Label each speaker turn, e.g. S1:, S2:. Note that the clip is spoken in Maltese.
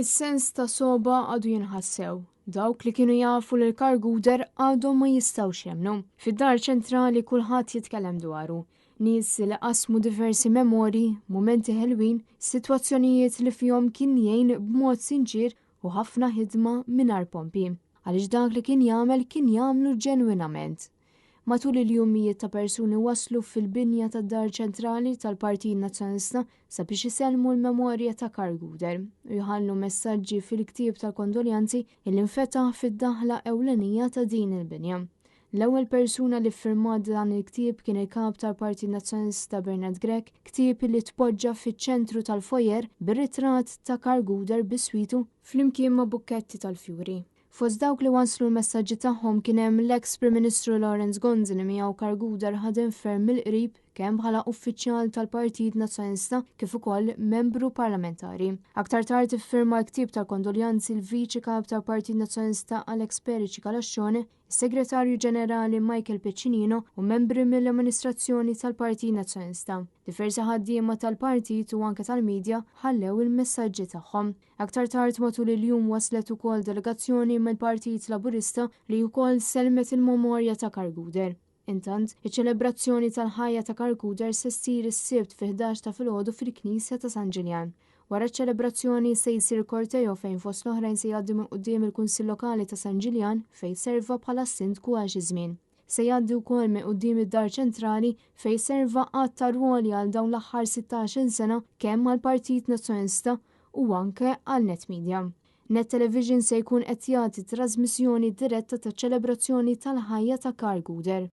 S1: Is-sens ta' sogħba għadu jinħass sew. Dawk li kienu jafu lil Karl Gouder għadhom ma jistgħux jemmnu. Fid-Dar Ċentrali kulħadd jitkellem dwaru. Nies li qasmu diversi memorji, mumenti ħelwin, sitwazzjonijiet li fihom kien jgħin b'mod sinċier u ħafna ħidma mingħajr pompi. Għaliex dak li kien jagħmel kien jagħmlu ġenwinament. Matul il-jum mijiet ta' persuni waslu fil-binja tad-Dar Ċentrali tal-Partit Nazzjonalista sabiex isellmu l-memorja ta' Karl Gouder u jħallu messaġġi fil-ktieb tal-kondoljanzi illi nfetaħ fid-daħla ewlenija ta' din il-binja. L-ewwel persuna li ffirmat dan il-ktieb kien il-Kap tal-Partit Nazzjonalista Bernard Grech, ktieb li tpoġġa fiċ-ċentru tal-foyer bir-ritratt ta' Karl Gouder biswitu flimkien ma' bukketti tal-fjuri. Fost dawk li wasslu l-messaġġi tagħhom kien hemm l-eks Prim Ministru Lawrence Gonzi li miegħu Karl Gouder ħadem ferm mill-qrib kemm bħala uffiċjal tal-Partit Nazzjonalista kif ukoll membru parlamentari. Aktar tard iffirma l-ktieb tal-kondoljanzi l-Viċi Kap tal-Partit Nazzjonalista Alex Perici Calascione, is-Segretarju Ġenerali Michael Piccinino u membri mill-amministrazzjoni tal-Partit Nazzjonalista. Diversi ħaddiema tal-partit u anke tal-medja ħallew il-messaġġi tagħhom. Aktar tard matul il-jum waslet ukoll delegazzjoni mill-Partit Laburista li wkoll sellmet il-memorja ta' Karl Gouder. Intant, iċ-ċelebrazzjoni tal-ħajja ta' Karl Gouder se ssir is-Sibt fi 11 ta' filgħodu fil-Knisja ta' San Ġiljan. Wara ċ-ċelebrazzjoni se jsir korteo fejn fost l-oħrajn se jgħaddi minn quddiem il-Kunsill Lokali ta' San Ġiljan fejn serva bħala sindku għal xi żmien. Se jgħaddi wkoll minn quddiem id-Dar Ċentrali fejn serva għadd ta' rwoli għal dawn l-aħħar 16-il sena kemm għall-Partit Nazzjonalista u anke għal Net Media. Net Television se jkun qed jagħti trażmissjoni diretta taċ-ċelebrazzjoni tal-ħajja ta' Karl Gouder.